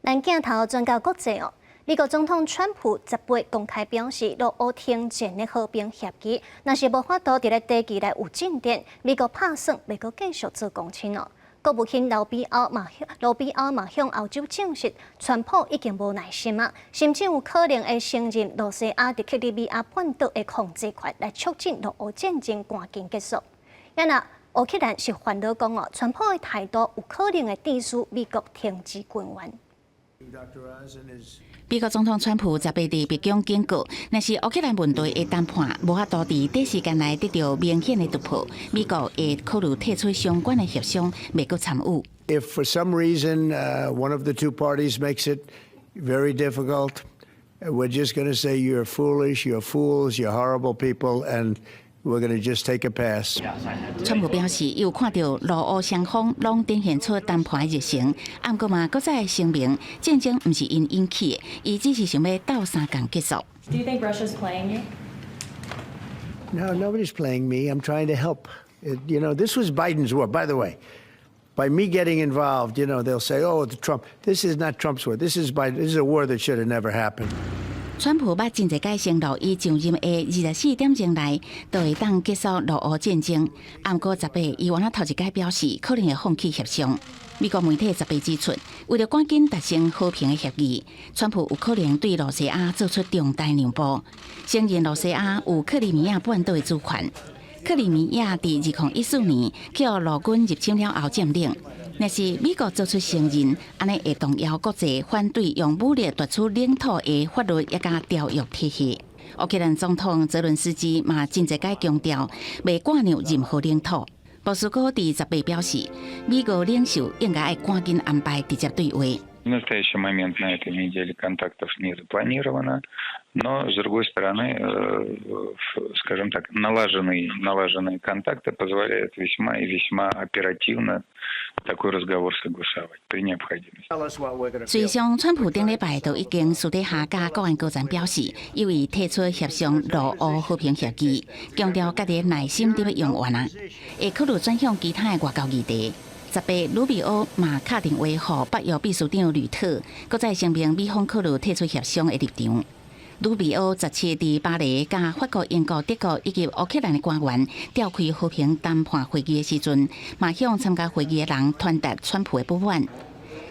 咱鏡頭轉到國際哦，美國總統川普十八公開表示，俄烏停戰的和平協議，若是無法度佇咧短期內有進展，美國拍算欲閣繼續做公親哦。國務卿盧比歐嘛向歐洲證實，川普已經無耐心啊，甚至有可能會承認羅西亞佇克里米亞半島的控制權，來促進俄烏戰爭趕緊結束。啊若烏克蘭是煩惱講哦，川普的態度有可能會致使美國停止軍援。美國總統川普十八佇白宮警告，若是烏克蘭問題的談判無法度佇短時間內得到明顯的突破，美國會考慮退出相關的協商，袂閣參與。 If for some reason one of the two parties makes it very difficult, we're just going to say you're foolish, you're fools, you're horrible people, and we're going to just take a pass. 川普表示，伊有看到俄烏雙方攏展現出談判的熱誠，毋過嘛，閣再聲明戰爭毋是𪜶引起的，伊只是想欲鬥相共結束。 Do you think Russia's playing you? No, nobody's playing me. I'm trying to help. This was Biden's war, by the way. By me getting involved, they'll say, "Oh, the Trump." This is not Trump's war. This is Biden. This is a war that should have never happened. 川普捌真濟擺承諾，伊上任的24點鐘內就會當結束俄烏戰爭。毋過十八，伊原來頭一擺表示可能會放棄協商。美國媒體十八指出，為著趕緊達成和平的協議，川普有可能對羅西亞做出重大讓步，承認羅西亞有克里米亞半島的主權。克里米亞佇2014年予俄軍入侵了後佔領。若是美國做出承認，按呢會動搖國際反對用武力奪取領土的法律抑佮條約體系。烏克蘭總統澤倫斯基嘛真濟擺強調，袂割讓任何領土。莫斯科佇十八表示，美俄領袖應該愛趕緊安排直接對話。 В настоящий момент на этой неделе контактов не запланировано, но, с другой стороны, скажем так, налаженные контакты позволяют весьма и весьма оперативно такой разговор согласовать при необходимости. 事實上，川普頂禮拜就已經私底下佮國安高層表示，有意退出協商俄烏和平協議，強調家己耐心佇欲用完啊，會考慮轉向其他的外交議題。十八，魯比歐嘛敲電話予北約秘書長呂特，閣再聲明美方考慮退出協商的立場。魯比歐17佇巴黎佮法國、英國、德國以及烏克蘭的官員召開和平談判會議的時陣，嘛向參加會議的人傳達川普的不滿。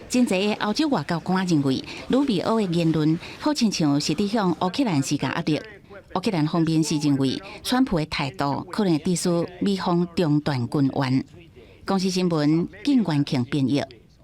真濟的歐洲外交官認為，魯比歐的言論好親像是佇向烏克蘭施加壓力。烏克蘭方面是認為，川普的態度可能會致使美方中斷軍援。公視新聞，靳元慶編譯。